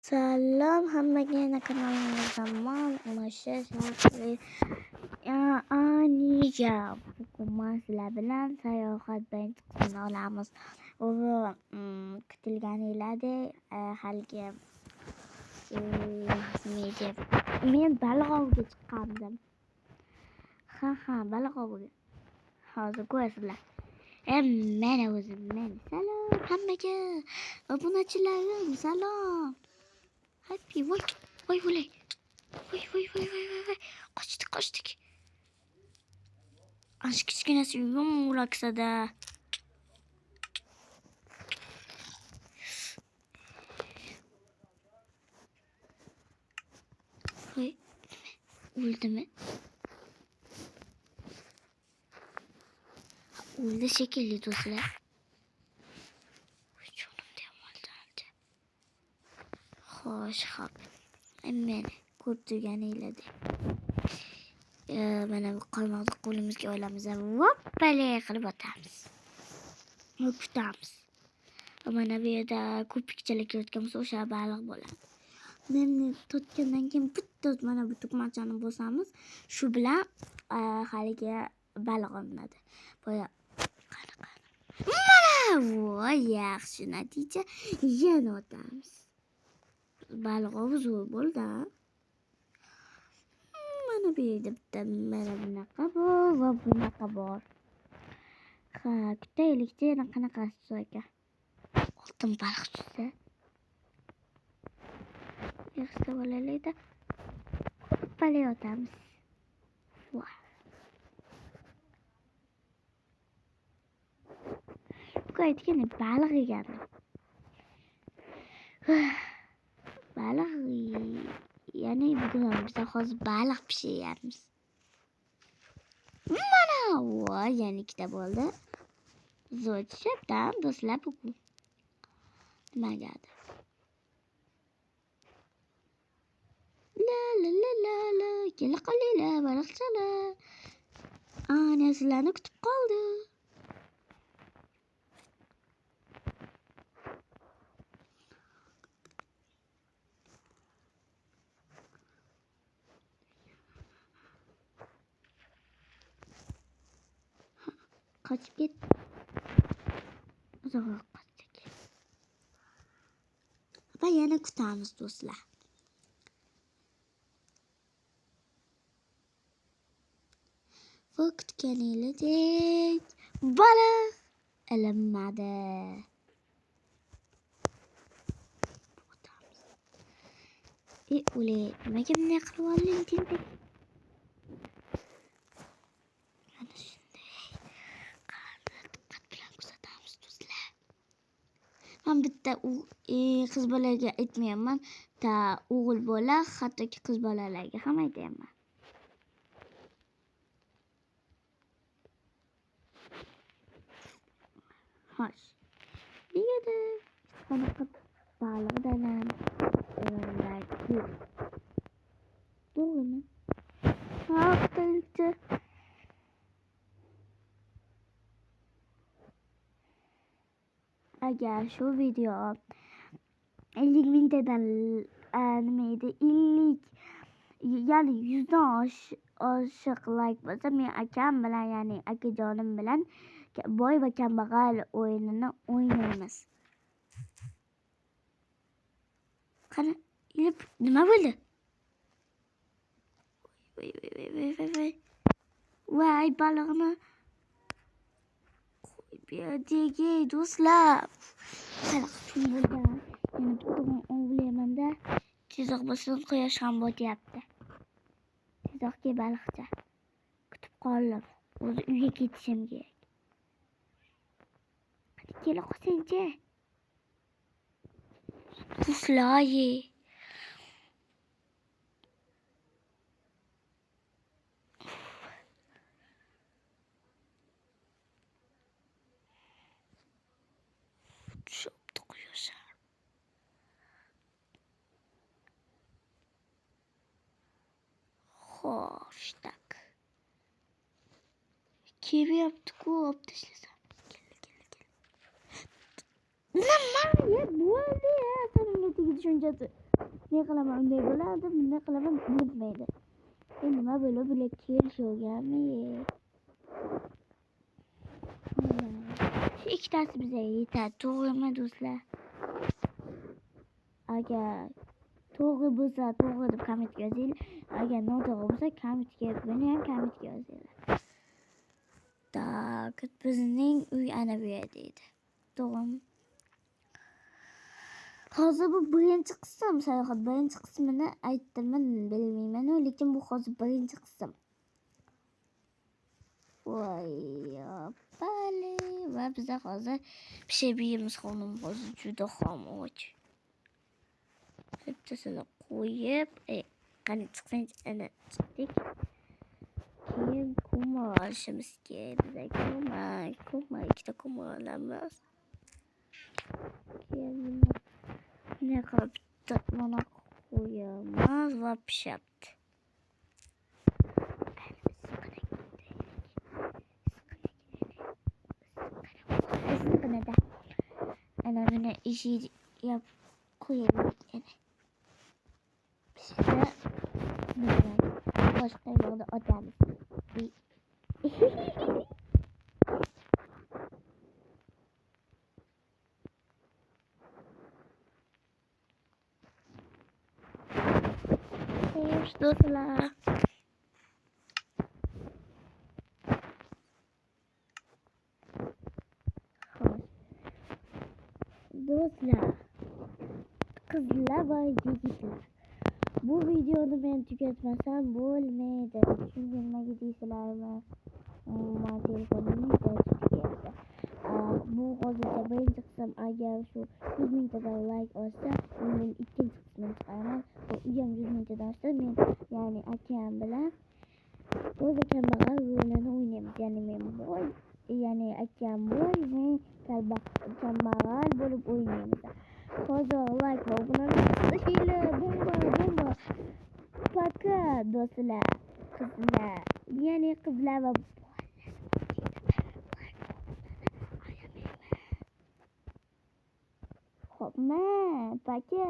Salom hammaga, yana kanalimizda man Ulasha Shahri Aniga. Bugun man sizlar bilan sayohat birinchi qismini olamiz. U kutilganinglardek haligi nima deb men baliq oviga chiqqandim. Ha, baliq oviga. Hozir ko'rasizlar. Mana o'zim men. Salom hammaga. Obunachilarim, salom. Happy voy voy voy. Voy voy voy voy voy. Qochdik, qochdik. Ana kichkinasi yumulaksada. Voy, o'ldimi? O'ldi shekilli do'stlar. Xo'sh, hop. Meni ko'rib turganinglardek. Mana bu qarmoqni qo'limizga olamiz va voppale qilib otamiz. Va kutamiz. Mana bu yerda ko'pikchalar kelayotgan bo'lsa, o'sha baliq bo'ladi. Meni totgandan keyin bitta mana bu tugmachani bosamiz. Shu bilan haligi baliq olinadi. Boya qani qani. Mana voy, yaxshi natija. Yana otamiz. Baliq ovi zo'r bo'ldi. Mana bu yerda bitta mana bunaqa bor va bunaqa bor. Ha, kutaylikda yana qanaqasi tushar ekan. Oltin baliq tushsa. Yaxshi bo'laylikda. Hoppalay otamiz. Voy. Bu aytgani baliq ekan. Baliq, ya'ni bugun biz hozir baliq pishiryapmiz. Mana, voy, yana ikkita bo'ldi. Zo'r tushyapti, do'stlar, bugun. Nimagadir. La la la la la, kela qolinglar, baliqchalar. Ana sizlarni kutib qoldi. Qochib ketdi. Uzoqroq qochdik. Va yana kutamiz do'stlar. Va kutganinglardek baliq ilinmadi. O'lay, nimaga bunday qilib olding tentak? Mana shunday diqqat bilan kuzatamiz do'stlar. Men bitta qiz bolaga aytmayapman, ta o'g'il bola, hattoki qiz bolalarga ham aytyapman. Xo'sh. Negadir hech qanaqa baliqdan ham yo'q. To'g'rimi? Ha, kutaylikchi. Agar shu video 50 mingtadan nima edi, 50, ya'ni 100 dan oshiq like bo'lsa, men akam bilan, ya'ni akajonim bilan boy va kambag'al o'yinini o'ynaymiz. Qani, ilib nima bo'ldi? Voy voy voy voy voy voy. Voy, balig'ini qo'yib berdik, do'stlar. Baliq chum bo'lgan. Yana bitta ovlayman-da. Tezroq bo'lsin, quyosh ham botyapti. Tezroq kel baliqcha. Kutib qoldim. O'zi uyga ketishim kerak. Qani kela qolsangchi. Do'stlar. Tushyapti quyosh. Xo'sh, tak. Kelyapti-ku, olib tashlasam. Kel, kel, kel. Nima? Ya bo'ldi ya, sanamga tegdi shunchasi. Ne qilaman unday bo'ladi, bunday qilaman bo'lmaydi. Endi nima bo'lib bular kelishganmi? Shu ikkitasi bizga yetadi, to'g'rimi do'stlar? Agar to'g'ri bo'lsa, to'g'ri deb kommentga yozinglar. Agar noto'g'ri bo'lsa, kommentga buni ham kommentga yozinglar. Tak, bizning uy ana bu yerda edi. To'g'rimi? Hozir bu birinchi qism, sayohat birinchi qismini aytdimmi bilmayman, lekin bu hozir birinchi qism. Voy, bale, va biza hozir pishirib yeymiz xonim, hozir juda ham och. Bittasini qo'yib, qani chiqsanchi, ana chiqdik. Keyin ko'mir olishimiz kerak. Biza ko'mir, ikkita ko'mir olamiz. Keyin bunday qilib bitta mana qo'yamiz va pishyapti. Issiqqinada. Ana buni eshik yopib qo'yaylik. Ana. Pishdi. Boshqa yoqda otamiz. Xo'sh, do'stlar. Xo'sh. Do'stlar, qizlar va yigitlar. Bu videoni men tugatmasam bo'lmaydi. Chunki nimaga deysizlarmi? Umuman telefonimni tugayapti. Bu hozircha birinchi qism, agar shu 100 mingtadan like olsa, men ikkinchi qismini chiqaraman. U ham 100 mingtadan oshsa, men ya'ni akam bilan o'zi kambag'al rolini o'ynaymiz. Ya'ni men boy, ya'ni akam boy, men kambag'al bo'lib o'ynaymiz. Hozir like va obunani tashlaylar. Bomba, bomba. Пока, do'stlar, qizlar, ya'ni qizlar va bolalar. Xo'pmi, пока.